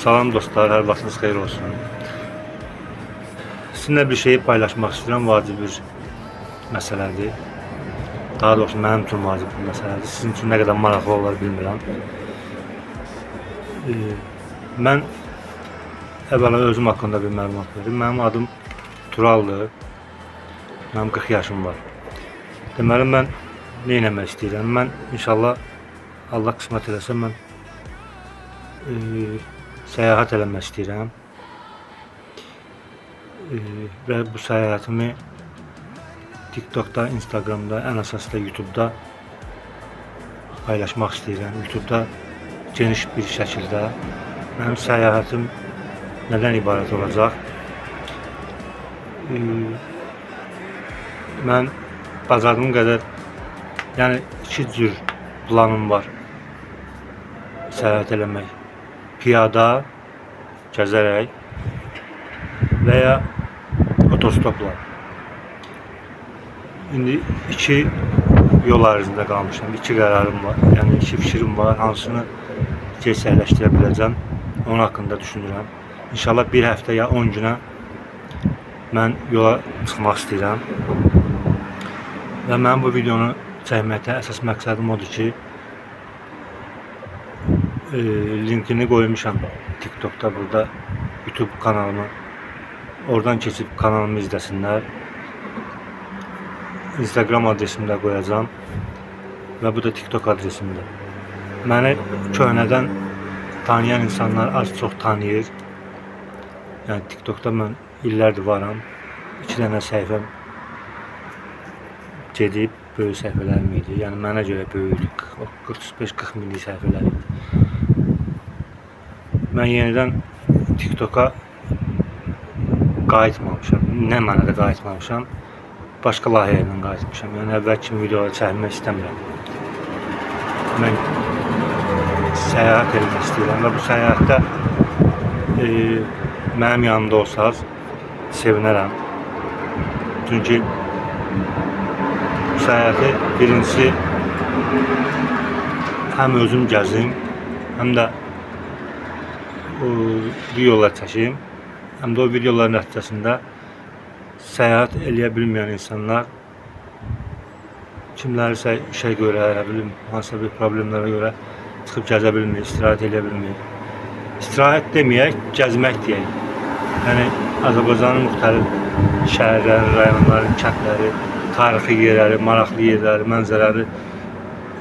Salam dostlar, hər vaxtınız xeyir olsun. Sizinlə bir şeyi paylaşmaq istəyirəm, vacib bir məsələdir. Daha doğrusu mənim üçün vacib bir məsələdir. Sizin üçün nə qədər maraqlı olar bilmirəm. Mən əvvəla özüm haqqında bir məlumat verim. Mənim adım Turaldır. Mənim 40 yaşım var. Deməli mən nə etmək istəyirəm? Mən inşallah Allah qismət eləsə mən səyahət eləmək istəyirəm. Və bu səyahətimi TikTokda, Instagramda, ən əsası da YouTube'da paylaşmaq istəyirəm. YouTube'da geniş bir şəkildə mənim səyahətim nədən ibarət olacaq? Mən bacardığım qədər, yəni iki cür planım var səyahət eləmək. Piyada gəzərək və ya otostopla. İndi iki yol ayrımında qalmışam. İki qərarım var. Yəni iki fikrim var. Hansını gerçəkləşdirə biləcəm, onun haqqında düşünürəm. İnşallah bir həftə ya 10 günə mən yola çıxmaq istəyirəm. Və mənim bu videonu çəkməkdə əsas məqsədim odur ki, linkini qoymuşam TikTokda, burada YouTube kanalımı. Oradan keçib kanalımı izləsinlər. Instagram adresimi də qoyacağam və bu da TikTok adresimdir. Məni köhnədən tanıyan insanlar az çox tanıyır. Yəni TikTokda mən illərdir varam. 2 dənə səhifəm gedib, böyük səhifələrim idi. Yəni mənə görə böyükdü. 45-40 minlik səhifələr idi. Mən yenidən TikToka qayıtmamışam. Nə mənada qayıtmamışam? Başqa layihə ilə qayıtmışam. Yəni əvvəl kimi videolar çəkmək istəmirəm. Mən səyahət etmək istəyirəm və bu səyahətdə mənim yanımda olsanız sevinərəm. Çünki bu səyahəti birincisi həm özüm gəzim, həm də o videolar çəkim, həm də o videoların nəticəsində səyahət eləyə bilməyən insanlar kimlərisə işə görə, nə bilim, hansısa bir problemlərə görə çıxıb gəzə bilmir, istirahət eləyə bilmir. İstirahət deməyək, gəzmək deyək. Yəni Azərbaycanın müxtəlif şəhərləri, rayonları, kəndləri, tarixi yerləri, maraqlı yerləri, mənzərəli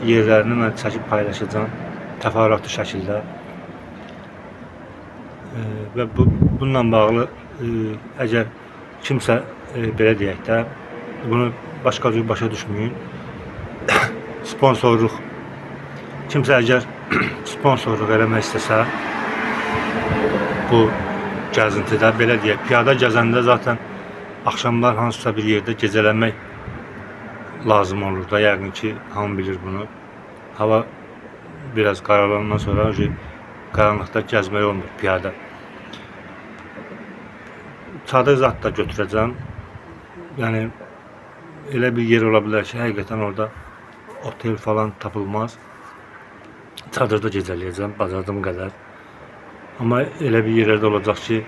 yerlərini mən çəkib paylaşacağam təfərrüatlı şəkildə. Və bununla bağlı əgər kimsə belə deyək də, bunu başqa cür başa düşməyin. Sponsorluq, kimsə əgər sponsorluq eləmək istəsə bu gəzintidə, belə deyək, piyada gəzəndə zaten axşamlar hansısa bir yerdə gecələmək lazım olur da, yəqin ki, hamı bilir bunu. Hava biraz qaralandan sonra qaranlıqda gəzmək olmur piyada. Çadır zat da götürəcəm. Yəni elə bir yer ola bilər ki, həqiqətən orada otel falan tapılmaz. Çadırda gecələyəcəm, bacardığım qədər. Amma elə bir yerlərdə olacaq ki,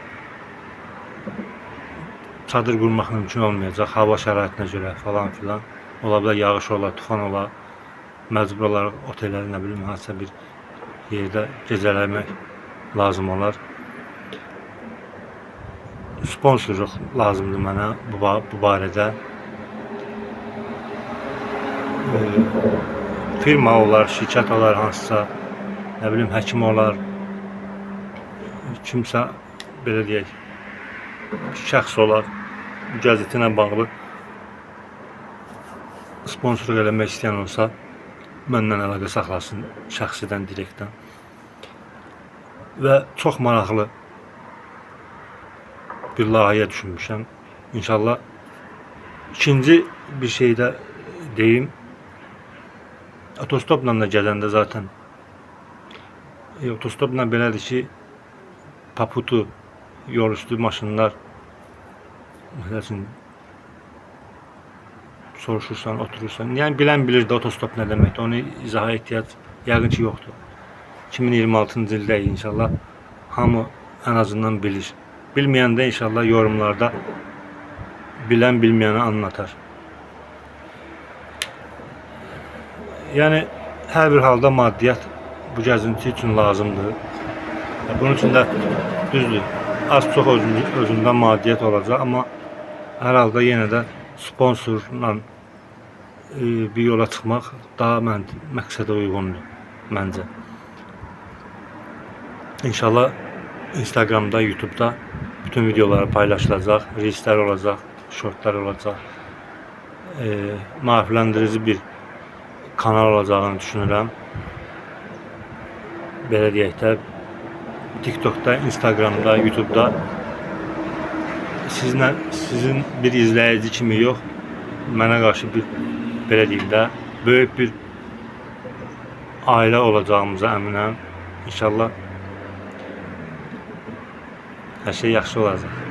çadır qurmaq mümkün olmayacaq, hava şəraitinə görə falan filan. Ola bilər yağış olar, tufan olar. Məcbur olaraq otellərdə, nə bilim, hansısa bir yerdə gecələmək lazım olar. Sponsorluq lazımdır mənə bu barədə. Firma olar, şirkət olar hansısa, nə bilim, həkim olar, kimsə, belə deyək, şəxs olar, bu gəzinti ilə bağlı sponsorluq eləmək istəyən olsa, məndən əlaqə saxlasın, şəxsidən, direktdən. Və çox maraqlı bir layihə düşünmüşəm. İnşallah ikinci bir şey də deyim. Otostopla da gəzəndə zaten otostopla belədir ki, paputu, yol üstü maşınlar, məsəl üçün soruşursan, oturursan. Yəni bilən bilir də otostop nə deməkdir. Onu izaha ehtiyac yəqin ki yoxdur. 2026-cı ildəyik inşallah. Hamı ən azından bilir. Bilməyən də inşallah yorumlarda bilən bilməyənə anlatar. Yəni hər bir halda maddiyyat bu gəzinti üçün lazımdır. Bunun üçün də düzdür, az çox özündə maddiyyat olacaq, amma hər halda yenə də sponsorla bir yola çıxmaq daha məqsədə uyğundur məncə. İnşallah Instagramda, YouTube'da bütün videoları paylaşılacaq, reelslər olacaq, shortlar olacaq. Maarifləndirici bir kanal olacağını düşünürəm. Belə deyək də TikTokda, Instagramda, YouTube'da sizinlə sizin bir izləyici kimi yox, mənə qarşı bir belə deyim də, böyük bir ailə olacağımıza əminəm. İnşallah hər şey yaxşı olacaq.